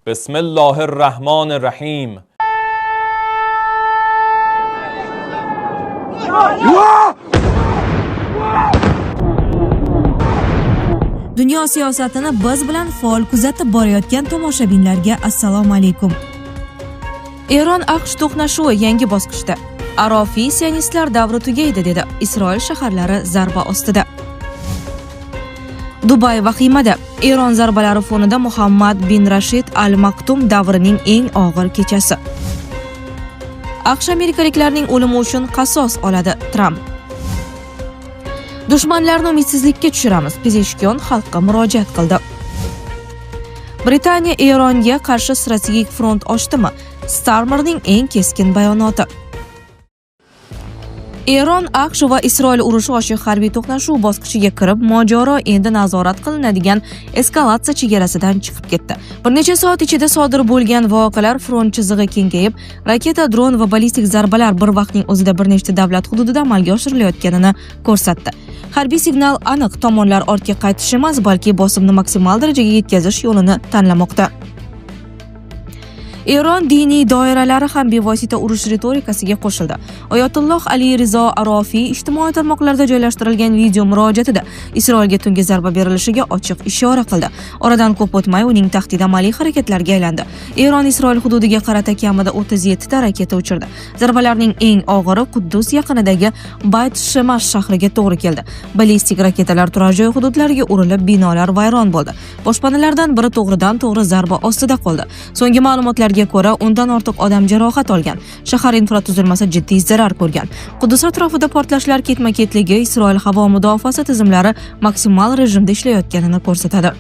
بسم الله الرحمن الرحیم. Dunyo siyosatini biz bilan faol kuzatib borayotgan tomoshabinlarga assalomu alaykum. Eron AQSh to'qnashuvi yangi bosqichda. Arofiy sionistlar davri tugaydi dedi. Isroil shaharlari zarba ostida. Dubay vahimada. Eron zarbalari fonida Muhammad bin Rashid Al Maktum davrining eng og'ir kechasi. AQSh amerikaliklarning o'limi uchun qasos oladi Tramp. Dushmanlarni umidsizlikka tushiramiz. Pezeshkiyon xalqqa murojaat qildi. Britaniya Eronga qarshi strategik front ochdimi? Starmerning eng keskin bayonoti. Eron, AQSh va Isroil urushi ochiq harbiy to'qnashuv bosqichiga kirib, mojaro endi nazorat qilinadigan eskalatsiya chegarasidan chiqib ketdi. Bir necha soat ichida sodir bo'lgan voqealar front chizig'i kengayib, raketa, dron va ballistik zarbalar bir vaqtning o'zida bir nechta davlat hududida amalga oshirilayotganini ko'rsatdi. Harbiy signal aniq, tomonlar ortga qaytish emas, balki bosimni maksimal darajaga yetkazish yo'lini tanlamoqda. Eron diniy doiralari ham bevosita urush ritorikasiga qo'shildi. Oyatulloh Ali Rizo Arofiy ijtimoiy tarmoqlarda joylashtirilgan video murojaatida Isroilga tungi zarba berilishiga ochiq ishora qildi. Oradan ko'p o'tmay uning tahdidi amaliy harakatlarga aylandi. Eron Isroil hududiga qarata kamida 37 ta raketa uchirdi. Zarbalarning eng og'iri Quddus yaqinidagi Bayt Shemash shahriga to'g'ri keldi. Ballistik raketalar turar joy hududlariga urilib, binolar vayron bo'ldi. Boshpanalardan biri to'g'ridan-to'g'ri zarba ostida qoldi. So'nggi ma'lumotlarga ko'ra, 10dan ortiq odam jarohat olgan. Shahar infratuzilmasi jiddiy zarar ko'rgan. Quddus atrofida portlashlar ketma-ketligi Isroil havo mudofaasi tizimlari maksimal rejimda ishlayotganini ko'rsatadi.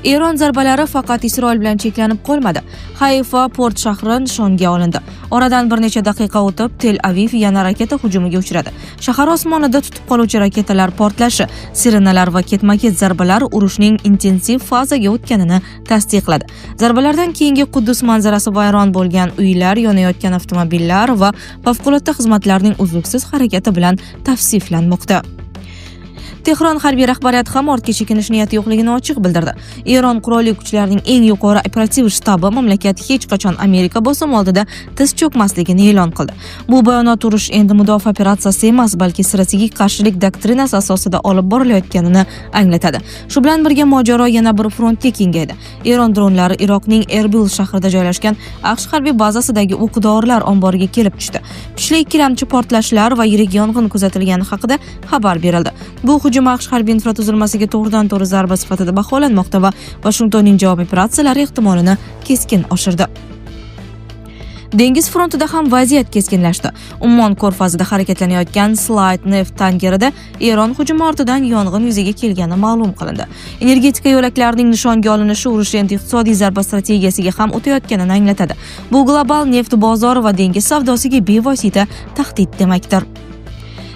Eron zarbalari faqat Isroil bilan cheklanib qolmadi. Hayfa port shahri nishonga olindi. Oradan bir necha daqiqa o'tib, Tel Aviv yana raketa hujumiga uchradi. Shahar osmonida tutib qoluvchi raketalar portlashi, sirenalar va ketma-ket zarbalar urushning intensiv fazaga o'tganini tasdiqladi. Zarbalardan keyingi Quddus manzarasi vayron bo'lgan uylar, yonayotgan avtomobillar va favqulodda xizmatlarning uzluksiz harakati bilan tavsiflanmoqda. Tehron harbiy rahbariyati ham ortga chekinish niyati yo'qligini ochiq bildirdi. Eron qurolli kuchlarining eng yuqori operativ shtabi mamlakat hech qachon Amerika bosimi oldida tiz cho'kmasligini e'lon qildi. Bu bayonot urush endi mudofaa operatsiyasi emas, balki strategik qarshilik doktrinasi asosida olib borilayotganini anglatadi. Shu bilan birga mojaro yana bir frontga kengaydi. Eron dronlari Iroqning Erbil shahrida joylashgan AQSh harbiy bazasidagi o'q-dorilar omboriga kelib tushdi. Kuchli ikkilamchi portlashlar va yirik yong'in kuzatilgani haqida xabar berildi. Bu hujum AQSh harbiy infratuzilmasiga to'g'ridan-to'g'ri zarba sifatida baholanmoqda va Vashingtonning javob operatsiyalari ehtimolini keskin oshirdi. Dengiz frontida ham vaziyat keskinlashdi. Ummon ko'rfazida harakatlanayotgan Slide neft tankerida Eron hujumi ortidan yong'in yuzaga kelgani ma'lum qilindi. Energetika yo'laklarining nishonga olinishi urush endi iqtisodiy zarba strategiyasiga ham o'tayotganini anglatadi. Bu global neft bozori va dengiz savdosiga bevosita tahdid demakdir.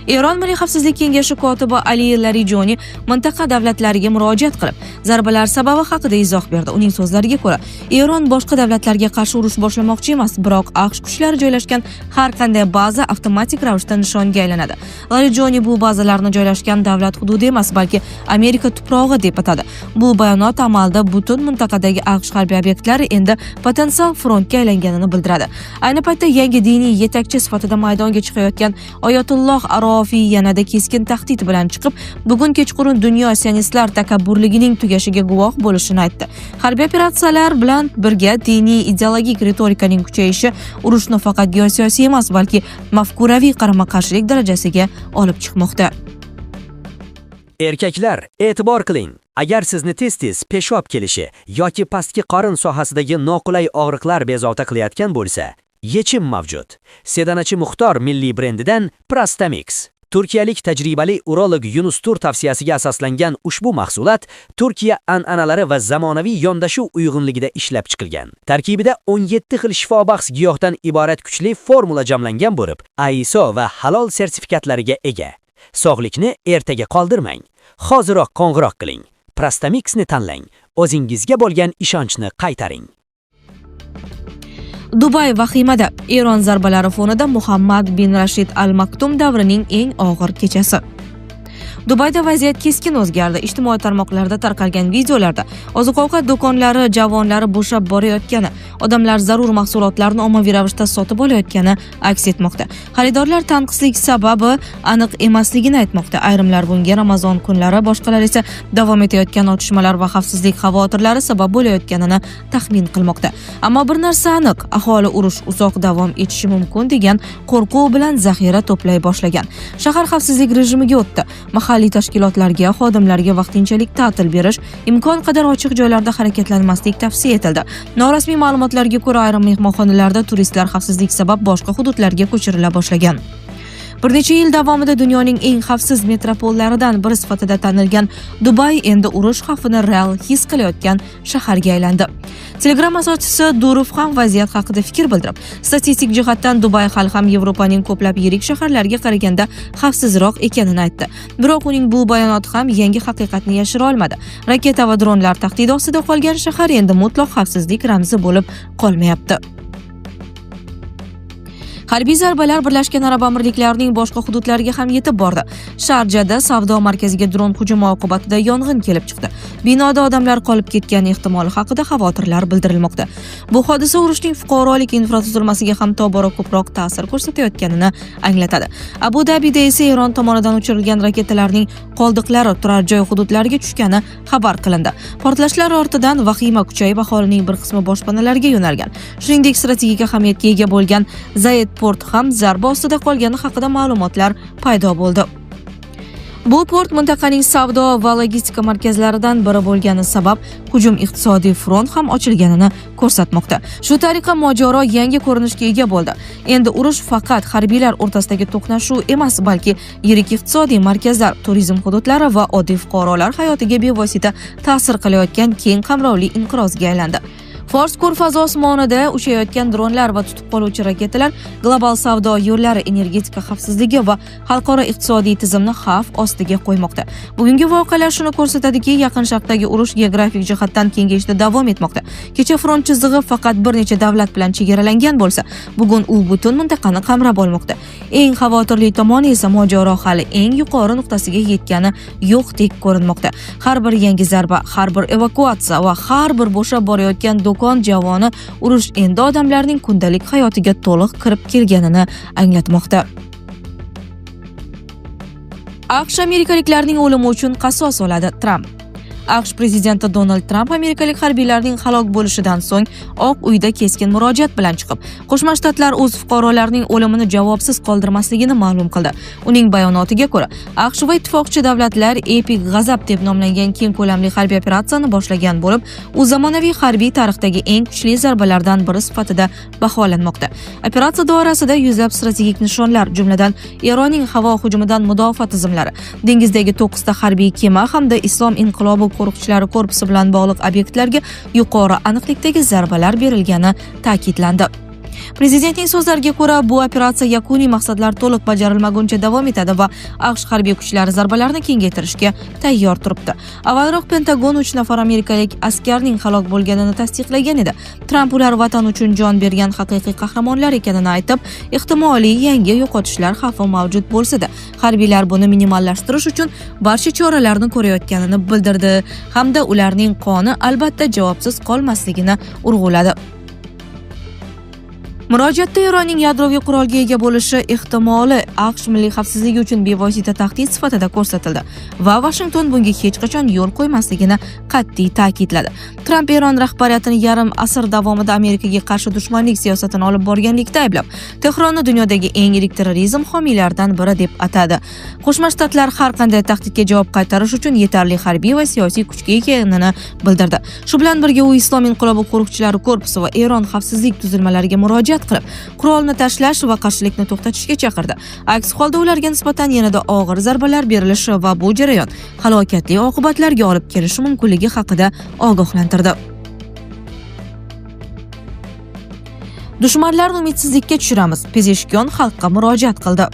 Eron Milliy xavfsizlik kengashi kotibi Ali Larijoni mintaqa davlatlariga murojaat qilib, zarbalar sababi haqida izoh berdi. Uning so'zlariga ko'ra, Eron boshqa davlatlarga qarshi urush boshlamoqchi emas, biroq AQSh kuchlari joylashgan har qanday baza avtomatik ravishda nishonga aylanadi. Larijoni bu bazalarni joylashgan davlat hududi emas, balki Amerika tuprog'i deb atadi. Bu bayonot amalda butun mintaqadagi AQSh harbiy obyektlari endi potensial frontga aylanganini bildiradi. Ayni paytda yangi diniy yetakchi sifatida maydonga chiqayotgan Oyatulloh Arofiy yanada keskin tahdid bilan chiqib, bugun kechqurun dunyo sionistlar takabburligining tugashiga guvoh bo'lishini aytdi. Harbiy operatsiyalar bilan birga diniy ideologik ritorikaning kuchayishi urushni faqat geosiyosiy emas, balki mafkuraviy qarama-qarshilik darajasiga olib chiqmoqda. Erkaklar, e'tibor qiling. Agar sizni tez-tez peshob kelishi yoki pastki qorin sohasidagi noqulay og'riqlar bezovta qilayotgan bo'lsa, yechim mavjud. Sedanachi Muxtor milliy brendidan Prostamix. Turkiyalik tajribali urolog Yunus Tur tavsiyasiga asoslangan ushbu mahsulot Turkiya an'analari va zamonaviy yondashuv uyg'unligida ishlab chiqilgan. Tarkibida 17 xil shifobaxsh giyohdan iborat kuchli formula jamlangan bo'lib, ISO va halol sertifikatlariga ega. Sog'likni ertaga qoldirmang. Hoziroq qo'ng'iroq qiling. Prostamixni tanlang. O'zingizga bo'lgan ishonchni qaytaring. Dubay vahimada. Eron zarbalari fonida Muhammad bin Rashid Al Maktum davrining eng og'ir kechasi. Dubayda vaziyat keskin o'zgardi. Ijtimoiy tarmoqlarda tarqalgan videolarda oziq-ovqat do'konlari javonlari bo'shab borayotgani, odamlar zarur mahsulotlarni ommaviy ravishda sotib olayotgani aks etmoqda. Xaridorlar tanqislik sababi aniq emasligini aytmoqda. Ayrimlar bunga Ramazon kunlari, boshqalar esa davom etayotgan otishmalar va xavfsizlik xavotirlari sabab bo'layotganini taxmin qilmoqda. Ammo bir narsa aniq, aholi urush uzoq davom etishi mumkin degan qo'rquv bilan zaxira to'play boshlagan. Shahar xavfsizlik rejimiga o'tdi. Mahalliy tashkilotlarga, xodimlarga vaqtinchalik ta'til berish, imkon qadar ochiq joylarda harakatlanmaslik tavsiya etildi. Norasmiy ma'lumotlarga ko'ra, ayrim mehmonxonalarda turistlar xavfsizlik sabab boshqa hududlarga ko'chirila boshlagan. Bir necha yil davomida dunyoning eng xavfsiz metropollaridan biri sifatida tanilgan Dubay endi urush xavfini real his qilayotgan shaharga aylandi. Telegram asoschisi Durov ham vaziyat haqida fikr bildirib, statistik jihatdan Dubay hali ham Yevropaning ko'plab yirik shaharlariga qaraganda xavfsizroq ekanini aytdi. Biroq uning bu bayonoti ham yangi haqiqatni yashira olmadi. Raketa va dronlar tahdidi ostida qolgan shahar endi mutlaq xavfsizlik ramzi bo'lib qolmayapti. Harbiy zarbalar Birlashgan Arab Amirliklarining boshqa hududlariga ham yetib bordi. Sharjada savdo markaziga dron hujumi oqibatida yong'in kelib chiqdi. Binoda odamlar qolib ketgani ehtimoli haqida xavotirlar bildirilmoqda. Bu hodisa urushning fuqarolik infratuzilmasiga ham tobora ko'proq ta'sir ko'rsatayotganini anglatadi. Abu Dabida esa Eron tomonidan uchirilgan raketalarning qoldiqlari turar joy hududlariga tushgani xabar qilindi. Portlashlar ortidan vahima kuchayib, aholining bir qismi boshpanalarga yo'nalgan. Shuningdek, strategik ahamiyatga ega bo'lgan Zayed port ham zarba ostida qolgani haqida ma'lumotlar paydo bo'ldi. Bu port mintaqaning savdo va logistika markazlaridan biri bo'lgani sabab hujum iqtisodiy front ham ochilganini ko'rsatmoqda. Shu tariqa mojaro yangi ko'rinishga ega bo'ldi. Endi urush faqat harbiylar o'rtasidagi to'qnashuv emas, balki yirik iqtisodiy markazlar, turizm hududlari va oddiy fuqarolar hayotiga bevosita ta'sir qilayotgan keng qamrovli inqirozga aylandi. Fors ko'rfazi osmonida uchayotgan dronlar va tutib qoluvchi raketalar global savdo yo'llari, energetika xavfsizligi va xalqaro iqtisodiy tizimni xavf ostiga qo'ymoqda. Bugungi voqealar shuni ko'rsatadiki, Yaqin Sharqdagi urush geografik jihatdan kengayishda davom etmoqda. Kecha front chizig'i faqat bir necha davlat bilan chegaralangan bo'lsa, bugun u butun mintaqani qamrab olmoqda. Eng xavotirli tomoni esa mojaro hali eng yuqori nuqtasiga yetgani yo'qdek ko'rinmoqda. Har bir yangi zarba, har bir evakuatsiya va har bir bo'shab borayotgan do'kon javoni urush endi odamlarning kundalik hayotiga to'liq kirib kelganini anglatmoqda. AQSh amerikaliklarning o'limi uchun qasos oladi Tramp. AQSh prezidenti Donald Tramp amerikalik harbiylarning halok bo'lishidan so'ng Oq Uyda keskin murojaat bilan chiqib, Qo'shma Shtatlar o'z fuqarolarining o'limini javobsiz qoldirmasligini ma'lum qildi. Uning bayonotiga ko'ra, AQSh va ittifoqchi davlatlar Epic G'azab deb nomlangan keng ko'lamli harbiy operatsiyani boshlagan bo'lib, u zamonaviy harbiy tarixdagi eng kuchli zarbalardan biri sifatida baholanmoqda. Operatsiya doirasida yuzlab strategik nishonlar, jumladan Eronning havo hujumidan mudofaa tizimlari, dengizdagi 9 ta harbiy kema hamda Islom inqilobi qo'riqchilari korpusi bilan bog'liq obyektlarga yuqori aniqlikdagi zarbalar berilgani ta'kidlandi. Prezidentning so'zlariga ko'ra, bu operatsiya yakuniy maqsadlar to'liq bajarilmaguncha davom etadi va AQSh harbiy kuchlari zarbalarni kengaytirishga tayyor turibdi. Avvalroq Pentagon 3 nafar amerikalik askarning halok bo'lganini tasdiqlagan edi. Tramp ular vatan uchun jon bergan haqiqiy qahramonlar ekanini aytib, ehtimoliy yangi yo'qotishlar xavfi mavjud bo'lsa-da, harbiylar buni minimallashtirish uchun barcha choralarni ko'rayotganini bildirdi hamda ularning qoni albatta javobsiz qolmasligini urg'uladi. Murojaatda Eronning yadroviy qurolga ega bo'lishi ehtimoli AQSh milliy xavfsizligi uchun bevosita tahdid sifatida ko'rsatildi va Vashington bunga hech qachon yo'l qo'ymasligini qat'iy ta'kidladi. Tramp Eron rahbariyatini yarim asr davomida Amerikaga qarshi dushmanlik siyosatini olib borganlikda ayblab, Tehronni dunyodagi eng yirik terrorizm homiylaridan biri deb atadi. Qo'shma Shtatlar har qanday tahdidga javob qaytarish uchun yetarli harbiy va siyosiy kuchga ekanini bildirdi. Shu bilan birga u Islom inqilobi qo'riqchilari korpusi va Eron xavfsizlik tuzilmalariga murojaat qilib, qurolni tashlash va qarshilikni to'xtatishga chaqirdi. Aks holda ularga nisbatan yanada og'ir zarbalar berilishi va bu jarayon halokatli oqibatlarga olib kelishi mumkinligi haqida ogohlantirdi. Dushmanlarni umidsizlikka tushiramiz, Pezeshkian xalqqa murojaat qildi.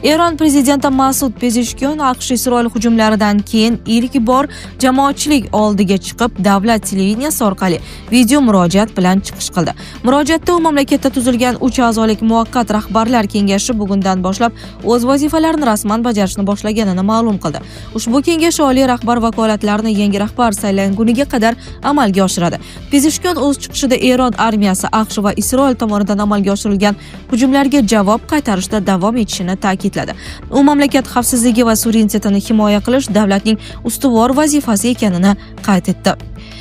Eron prezidenti Masud Pezeshkiyon AQSh Isroil hujumlaridan keyin ilk bor jamoatchilik oldiga chiqib, davlat televideniyasi orqali video murojaat bilan chiqish qildi. Murojaatda u mamlakatda tuzilgan 3 a'zolik muvaqqat rahbarlar kengashi bugundan boshlab o'z vazifalarini rasman bajarishni boshlaganini ma'lum qildi. Ushbu kengash oliy rahbar vakolatlarini yangi rahbar saylanguniga qadar amalga oshiradi. Pezeshkiyon o'z chiqishida Eron armiyasi AQSh va Isroil tomonidan amalga oshirilgan hujumlarga javob qaytarishda davom etishini ta'kidladi. U mamlakat xavfsizligi va suverenitetini himoya qilish davlatning ustuvor vazifasi ekanini qayd etdi.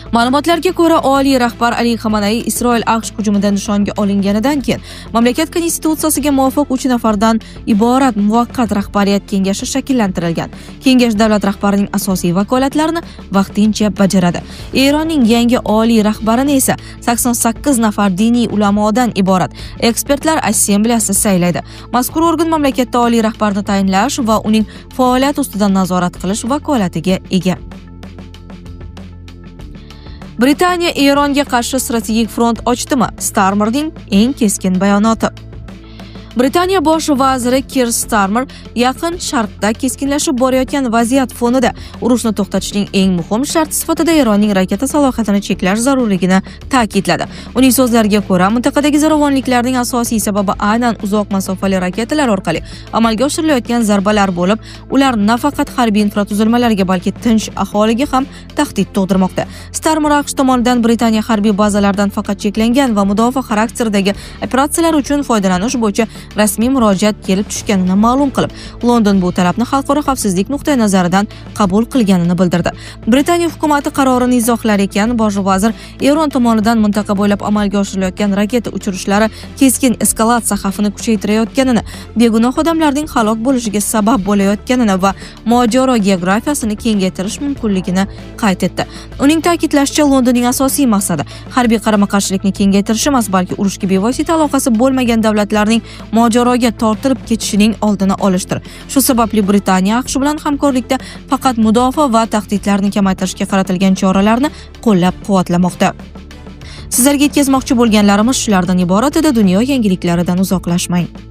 Ma'lumotlarga ko'ra, oliy rahbar Ali Xamanay Isroil AQSh hujumida nishonga olinganidan keyin mamlakat konstitutsiyasiga muvofiq 3 nafardan iborat muvaqqat rahbariyat kengashi shakllantirilgan. Kengash davlat rahbarining asosiy vakolatlarini vaqtincha bajaradi. Eronning yangi oliy rahbarini esa 88 nafar diniy ulamodan iborat ekspertlar assambleyasi saylaydi. Mazkur organ mamlakatda oliy rahbarni tayinlash va uning faoliyati ustidan nazorat qilish vakolatiga ega. Britaniya Eronga qarshi strategik front ochdimi? Starmerning eng keskin bayonoti. Britaniya bosh vaziri Kir Starmer Yaqin Sharqda keskinlashib borayotgan vaziyat fonida urushni to'xtatishning eng muhim sharti sifatida Eronning raketa salohiyatini cheklash zarurligini ta'kidladi. Uning so'zlariga ko'ra, mintaqadagi zo'ravonliklarning asosiy sababi aynan uzoq masofali raketalar orqali amalga oshirilayotgan zarbalar bo'lib, ular nafaqat harbiy infratuzilmalarga, balki tinch aholiga ham tahdid tug'dirmoqda. Starmer AQSh tomonidan Britaniya harbiy bazalaridan faqat cheklangan va mudofaa xarakteridagi operatsiyalar uchun foydalanish bo'yicha rasmiy murojaat kelib tushganini ma'lum qilib, London bu talabni xalqaro xavfsizlik nuqtai nazaridan qabul qilganini bildirdi. Britaniya hukumati qarorini izohlar ekan, bosh vazir Eron tomonidan mintaqa bo'ylab amalga oshirilayotgan raketa uchirishlari keskin eskalatsiya xavfini kuchaytirayotganini, begunoh odamlarning halok bo'lishiga sabab bo'layotganini va mojaro geografiyasini kengaytirish mumkinligini qayd etdi. Uning ta'kidlashicha, Londonning asosiy maqsadi harbiy qarama-qarshilikni kengaytirish emas, balki urushga bevosita aloqasi bo'lmagan davlatlarning mojaroga tortilib ketishining oldini olishdir. Shu sababli Britaniya AQSh bilan hamkorlikda faqat mudofaa va tahdidlarni kamaytirishga qaratilgan choralarni qo'llab-quvvatlamoqda. Sizlarga yetkazmoqchi bo'lganlarimiz shulardan iborat edi. Dunyo yangiliklaridan uzoqlashmang.